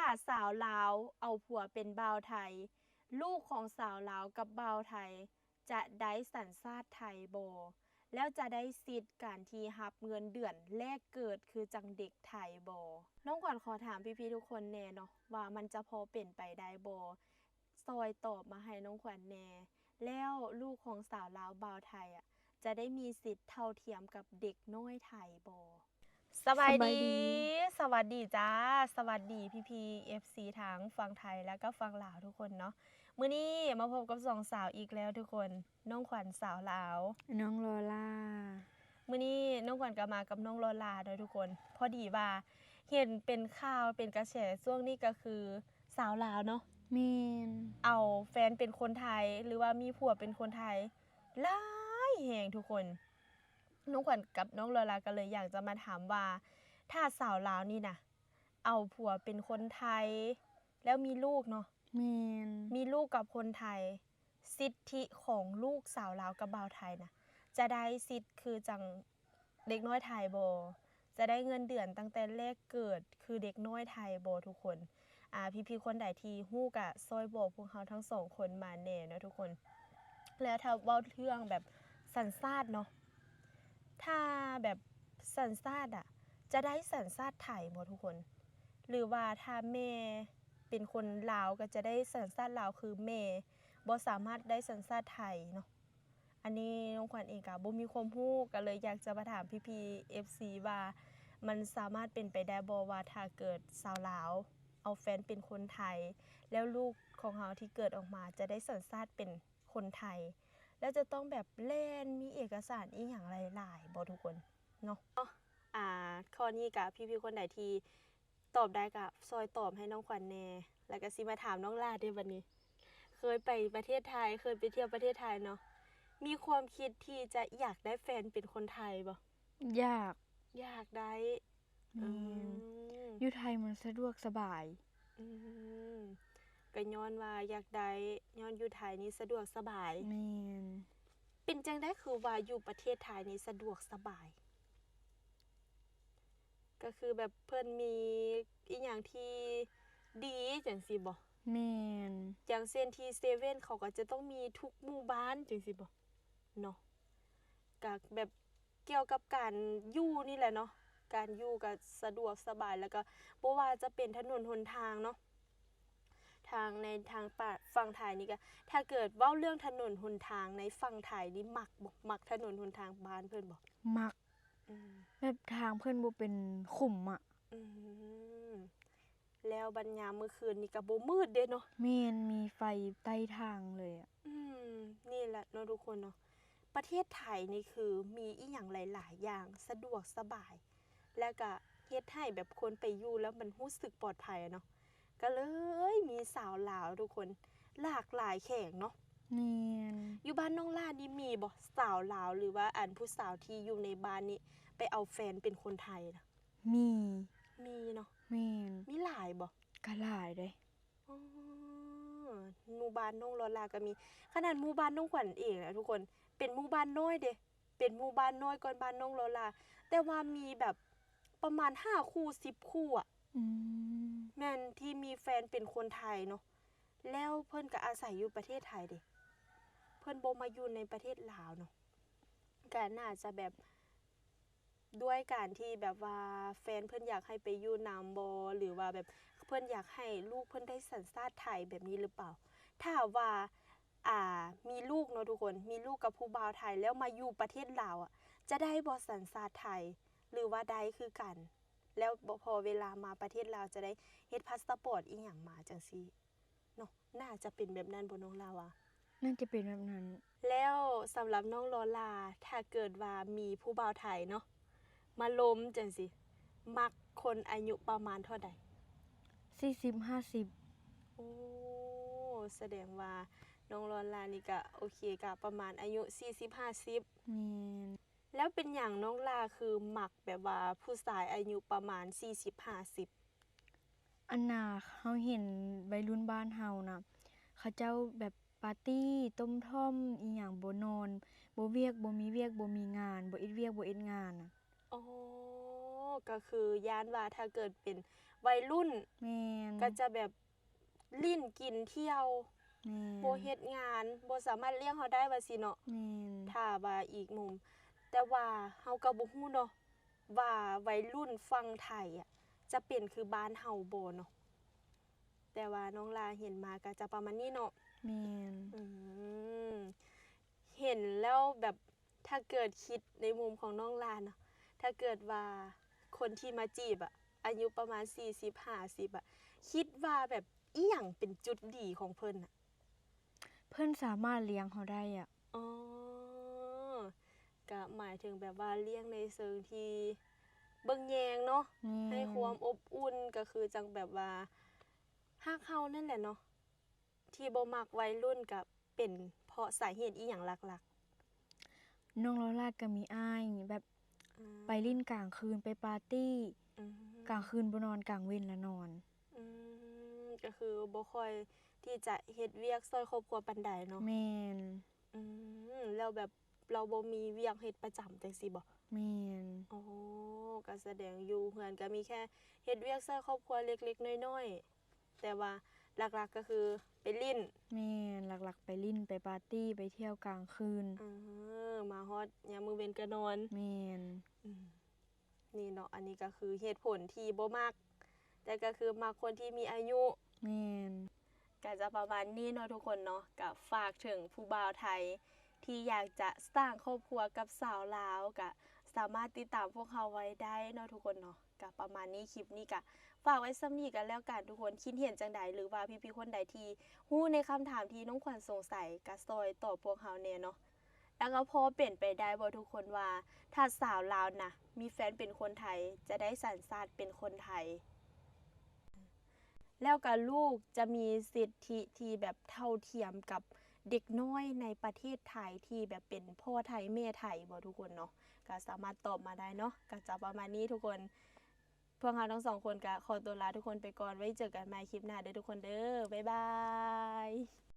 ຖ້າສາວລາວເອົາຜົວເປັນບ່າວໄທ, ລູກຂອງສາວລາວກັບບ່າວໄທຈະໄດ້ສັນຊາດໄທບໍ່? ແລ້ວຈະໄດ້ສິດການທີ່ຮັບເງິນເດືອນແລກເກີດຄືຈັ່ງເດັກໄທບໍ່? ນ້ອງຂວັນຂໍຖາມພີ່ໆທຸກຄົນແດ່ເນາະ ວ່າມັນຈະພໍເປັນໄປໄດ້ບໍ່? ຊ່ອຍຕອບມາໃຫ້ນ້ອງຂວັນແດ່. ແລ້ວລູກຂອງສາວລາວບ່າວໄທອະ ຈະໄດ້ມີສິດເທົ່າທຽມກັບເດັກນ້ອຍໄທບໍ່? ສະບາຍດີ ສະບາຍດີ ສະຫວັດດີຈ້າ ສະຫວັດດີພີ່ໆ ເອັຟຊີ ທັງຝັ່ງໄທ ແລະກະຝັ່ງລາວທຸກຄົນເນາະ. ມື້ນີ້ມາພົບກັບສອງສາວອີກແລ້ວທຸກຄົນ, ນ້ອງຂວັນສາວລາວ ນ້ອງລໍລາ. ມື້ນີ້ນ້ອງຂວັນກະມາກັບນ້ອງລໍລາເນາະທຸກຄົນ. ພໍດີວ່າເຫັນເປັນຂ່າວເປັນກະແສຊ່ວງນີ້ກະຄືສາວລາວເນາະ ແມ່ນ ເອົາແຟນເປັນຄົນໄທ ຫຼືວ່າມີຜົວເປັນຄົນໄທຫຼາຍແຮງທຸກຄົນ. ນ້ອງຂວັນກັບນ້ອງລໍລາກະເລີຍຢາກຈະມາຖາມວ່າ ຖ້າສາວລາວນີ້ນະ ເອົາຜົວເປັນຄົນໄທ ແລ້ວມີລູກເນາະ ແມ່ນ ມີລູກກັບຄົນໄທ, ສິດທິຂອງລູກສາວລາວກັບບ່າວໄທນະ ຈະໄດ້ສິດຄືຈັ່ງເດັກນ້ອຍໄທບໍ່? ຈະໄດ້ເງິນເດືອນຕັ້ງແຕ່ແລກເກີດຄືເດັກນ້ອຍໄທບໍ່ທຸກຄົນ? ອາ ພີ່ໆຄົນໃດທີ່ຮູ້ກະຊ່ອຍບອກພວກເຮົາທັງສອງຄົນມາແດ່ເນາະທຸກຄົນ. ແລ້ວຖ້າເວົ້າເລື່ອງແບບສັນຊາດເນາະ ຖ້າແບບສັນຊາດອະ ຈະໄດ້ສັນຊາດໄທບໍ່ທຸກຄົນ? ຫຼືວ່າຖ້າແມ່ເປັນຄົນລາວກະຈະໄດ້ສັນຊາດລາວຄືແມ່ ບໍ່ສາມາດໄດ້ສັນຊາດໄທເນາະ? ອັນນີ້ນ້ອງຂວັນເອງກະບໍ່ມີຄວາມຮູ້ ກະເລີຍຢາກຈະມາຖາມພີ່ໆ ເອັຟຊີ ວ່າມັນສາມາດເປັນໄປໄດ້ບໍ່ ວ່າຖ້າເກີດສາວລາວເອົາແຟນເປັນຄົນໄທ ແລ້ວລູກຂອງເຮົາທີ່ເກີດອອກມາຈະໄດ້ສັນຊາດເປັນຄົນໄທ ແລ້ວຈະຕ້ອງແບບແລ່ນມີເອກະສານອີ່ຫຍັງຫຼາຍໆບໍ່ທຸກຄົນເນາະ? ອາ ຂໍ້ນີ້ກະພີ່ໆຄົນໃດທີ່ ຕອບໄດ້ກະຊ່ອຍຕອບໃຫ້ນ້ອງຂວັນແດ່ ແລ້ວກະຊິມາຖາມນ້ອງຫຼ້າເດ້ບັດນີ້. ເຄີຍໄປປະເທດໄທ ເຄີຍໄປທ່ຽວປະເທດໄທເນາະ ມີຄວາມຄິດທີ່ຈະຢາກໄດ້ແຟນເປັນຄົນໄທບໍ່? ຢາກ ຢາກໄດ້ ແມ່ນ ອືມ ຢູ່ໄທມັນສະດວກສະບາຍ. ອືມ ກະຍ້ອນວ່າຢາກໄດ້ ຍ້ອນຢູ່ໄທນີ້ສະດວກສະບາຍ. ແມ່ນ ເປັນຈັ່ງໃດຄືວ່າຢູ່ປະເທດໄທນີ້ສະດວກສະບາຍ? ກະຄືແບບເພິ່ນມີອີ່ຫຍັງທີ່ດີຈັ່ງຊີ້ບໍ່? ແມ່ນ ຢ່າງເຊັ່ນທີ່ເຊເວັ່ນເຂົາກະຈະຕ້ອງມີທຸກໝູ່ບ້ານຈັ່ງຊີ້ບໍ່ເນາະ? ກະແບບກ່ຽວກັບການຢູ່ນີ້ແຫຼະເນາະ ການຢູ່ກະສະດວກສະບາຍ ແລ້ວກະບໍ່ວ່າຈະເປັນຖະໜົນຫົນທາງເນາະ ທາງໃນທາງປະ ຝັ່ງໄທນີ້ກະ ຖ້າເກີດເວົ້າເລື່ອງຖະໜົນຫົນທາງໃນຝັ່ງໄທນີ້ມັກບໍ່? ມັກຖະໜົນຫົນທາງບ້ານເພິ່ນບໍ່? ມັກ ອືມ ແບບທາງເພິ່ນບໍ່ເປັນຂຸມອະ. ອືມ ແລ້ວບັດຍາມມື້ຄືນນີ້ກະບໍ່ມືດເດ້ເນາະ. ແມ່ນ ມີໄຟໃຕ້ທາງເລີຍອະ. ອືມ ນີ້ແຫຼະເນາະທຸກຄົນເນາະ ປະເທດໄທນີ້ຄືມີອີ່ຫຍັງຫຼາຍໆຢ່າງ ສະດວກສະບາຍ ແລ້ວກະເຮັດໃຫ້ແບບຄົນໄປຢູ່ແລ້ວມັນຮູ້ສຶກປອດໄພອະເນາະ ກະເລີຍມີສາວລາວທຸກຄົນ ຫຼາກຫຼາຍແຂວງເນາະ. ແມ່ນ ຢູ່ບ້ານນ້ອງຫຼ້ານີ້ມີບໍ່ ສາວລາວ ຫຼືວ່າອັນຜູ້ສາວທີ່ຢູ່ໃນບ້ານນີ້ໄປເອົາແຟນເປັນຄົນໄທນະ? ມີ ມີເນາະ. ແມ່ນ ມີຫຼາຍບໍ່? ກະຫຼາຍເດ້. ອໍ ໝູ່ບ້ານນ້ອງລໍລາກະມີ ຂະໜາດໝູ່ບ້ານນ້ອງຂວັນເອງນະທຸກຄົນ ເປັນໝູ່ບ້ານນ້ອຍເດ້ ເປັນໝູ່ບ້ານນ້ອຍກ່ອນບ້ານນ້ອງລໍລາ ແຕ່ວ່າມີແບບປະມານຫ້າຄູ່ສິບຄູ່ອະ. ອືມ ແມ່ນ ທີ່ມີແຟນເປັນຄົນໄທເນາະ ແລ້ວເພິ່ນກະອາໄສຢູ່ປະເທດໄທເດ້ ເພິ່ນບໍ່ມາຢູ່ໃນປະເທດລາວເນາະ ກະໜ້າຈະແບບ ດ້ວຍການທີ່ແບບວ່າແຟນເພິ່ນຢາກໃຫ້ໄປຢູ່ນຳບໍ່ ຫຼືວ່າແບບເພິ່ນຢາກໃຫ້ລູກເພິ່ນໄດ້ສັນຊາດໄທແບບນີ້ຫຼືເປົ່າ? ຖ້າວ່າ ອາ ມີລູກເນາະທຸກຄົນ ມີລູກກັບຜູ້ບ່າວໄທ ແລ້ວມາຢູ່ປະເທດລາວອະ ຈະໄດ້ບໍ່ສັນຊາດໄທ ຫຼືວ່າໄດ້ຄືກັນ? ແລ້ວພໍເວລາມາປະເທດລາວ ຈະໄດ້ເຮັດພາສປອດອີ່ຫຍັງມາຈັ່ງຊີ້ ເນາະ ໜ້າຈະເປັນແບບນັ້ນບໍ່ນ້ອງລາວ່າ? ໜ້າຈະເປັນແບບນັ້ນ. ແລ້ວສຳລັບນ້ອງລໍລາ ຖ້າເກີດວ່າມີຜູ້ບ່າວໄທເນາະ ມາລົມຈັ່ງຊີ້ ມັກຄົນອາຍຸປະມານເທົ່າໃດ? ສີ່ສິບ ຫ້າສິບ. ໂອ້ ສະແດງວ່ານ້ອງລໍລານີ້ກະໂອເຄ ກະປະມານອາຍຸສີ່ສິບ ຫ້າສິບ. ແມ່ນ. ແລ້ວເປັນຫຍັງນ້ອງຫຼ້າຄືມັກແບບວ່າຜູ້ຊາຍອາຍຸປະມານສີ່ສິບ ຫ້າສິບ? ອັນນ່າ ເຮົາເຫັນໄວລຸ້ນບ້ານເຮົານະ ເຂົາເຈົ້າແບບປາຕີ້ ຕົ້ມທ້ອມອີ່ຫຍັງ ບໍ່ນອນ ບໍ່ວຽກ ບໍ່ມີວຽກ ບໍ່ມີງານ ບໍ່ເຮັດວຽກ ບໍ່ເຮັດງານນະ. ອໍ ກະຄືຢ້ານວ່າຖ້າເກີດເປັນໄວລຸ້ນ ແມ່ນ ກໍຈະແບບຫຼິ້ນກິນທ່ຽວ ແມ່ນ ບໍ່ເຮັດງານ ບໍ່ສາມາດລ້ຽງເຮົາໄດ້ວ່າຊີ້ເນາະ ແມ່ນ ຖ້າວ່າອີກມຸມ ແຕ່ວ່າເຮົາກໍບໍ່ຮູ້ເນາະວ່າໄວລຸ້ນຝັ່ງໄທອະ ຈະເປັນຄືບ້ານເຮົາບໍ່ເນາະ ແຕ່ວ່ານ້ອງຫຼ້າເຫັນມາກໍຈະປະມານນີ້ເນາະ ແມ່ນ ອືມ ເຫັນແລ້ວແບບ ຖ້າເກີດຄິດໃນມຸມຂອງນ້ອງຫຼ້າເນາະ ຖ້າເກີດວ່າຄົນທີ່ມາຈີບອະ ອາຍຸປະມານສີ່ສິບ ຫ້າສິບອະ ຄິດວ່າແບບອີ່ຫຍັງເປັນຈຸດດີຂອງເພິ່ນນະ? ເພິ່ນສາມາດລ້ຽງເຮົາໄດ້ອະ ອໍ ກະໝາຍເຖິງແບບວ່າລ້ຽງໃນເຊີງທີ່ເບິ່ງແຍງເນາະ ແມ່ນ ໃຫ້ຄວາມອົບອຸ່ນ ກໍຄືຈັ່ງແບບວ່າຮັກເຮົານັ້ນແຫຼະເນາະ ທີ່ບໍ່ມັກໄວລຸ້ນກະເປັນເພາະສາເຫດອີ່ຫຍັງຫຼັກໆ? ນ້ອງລາວລາກໍມີອ້າຍແບບ ອາ ໄປຫຼິ້ນກາງຄືນ ໄປປາຕີ້ ອືມ ກາງຄືນບໍ່ນອນ ກາງເວັນລະນອນ ອືມ ກໍຄືບໍ່ຄ່ອຍທີ່ຈະເຮັດວຽກຊ່ອຍຄອບຄົວປານໃດເນາະ ແມ່ນ ອືມ ແລ້ວແບບລາວບໍ່ມີວຽກເຮັດປະຈຳຈັ່ງຊີ້ບໍ່? ແມ່ນ ໂອ້ ກໍສະແດງຢູ່ເຮືອນກໍມີແຄ່ເຮັດວຽກຊ່ອຍຄອບຄົວເລັກໆນ້ອຍໆ ແຕ່ວ່າຫຼັກໆກໍຄືໄປຫຼິ້ນ ແມ່ນ ຫຼັກໆໄປຫຼິ້ນ ໄປປາຕີ້ ໄປທ່ຽວກາງຄືນ ເອີ ມາຮອດຍາມມື້ເວັນກໍນອນ ແມ່ນ ອືມ ນີ້ເນາະ ອັນນີ້ກໍຄືເຫດຜົນທີ່ບໍ່ມັກ ແຕ່ກໍຄືມັກຄົນທີ່ມີອາຍຸ ແມ່ນ ກໍຈະປະມານນີ້ເນາະທຸກຄົນເນາະ ກໍຝາກເຖິງຜູ້ບ່າວໄທທີ່ຢາກຈະສ້າງຄອບຄົວກັບສາວລາວ ກໍສາມາດຕິດຕາມພວກເຮົາໄວ້ໄດ້ເນາະທຸກຄົນເນາະ ກະປະມານນີ້ ຄລິບນີ້ກະຝາກໄວ້ສ່ຳນີ້ກັນແລ້ວກັນ ທຸກຄົນຄິດເຫັນຈັ່ງໃດ ຫຼືວ່າພີ່ໆຄົນໃດທີ່ຮູ້ໃນຄຳຖາມທີ່ນ້ອງຂວັນສົງໄສ ກະຊ່ອຍຕອບພວກເຮົາແດ່ເນາະ ແລ້ວກໍພໍເປັນໄປໄດ້ບໍ່ທຸກຄົນວ່າ ຖ້າສາວລາວນະ ມີແຟນເປັນຄົນໄທ ຈະໄດ້ສັນຊາດເປັນຄົນໄທ ແລ້ວກໍລູກຈະມີສິດທິທີ່ແບບເທົ່າທຽມກັບເດັກນ້ອຍໃນປະເທດໄທ ທີ່ແບບເປັນພໍ່ໄທແມ່ໄທບໍ່ທຸກຄົນເນາະ ກໍສາມາດຕອບມາໄດ້ເນາະ ກໍຈະປະມານນີ້ທຸກຄົນ ພວກເຮົາທັງສອງຄົນກໍຂໍຕົວລາທຸກຄົນໄປກ່ອນ ໄວ້ເຈີກັນໃໝ່ຄລິບໜ້າເດີທຸກຄົນເດີ ບາຍບາຍ.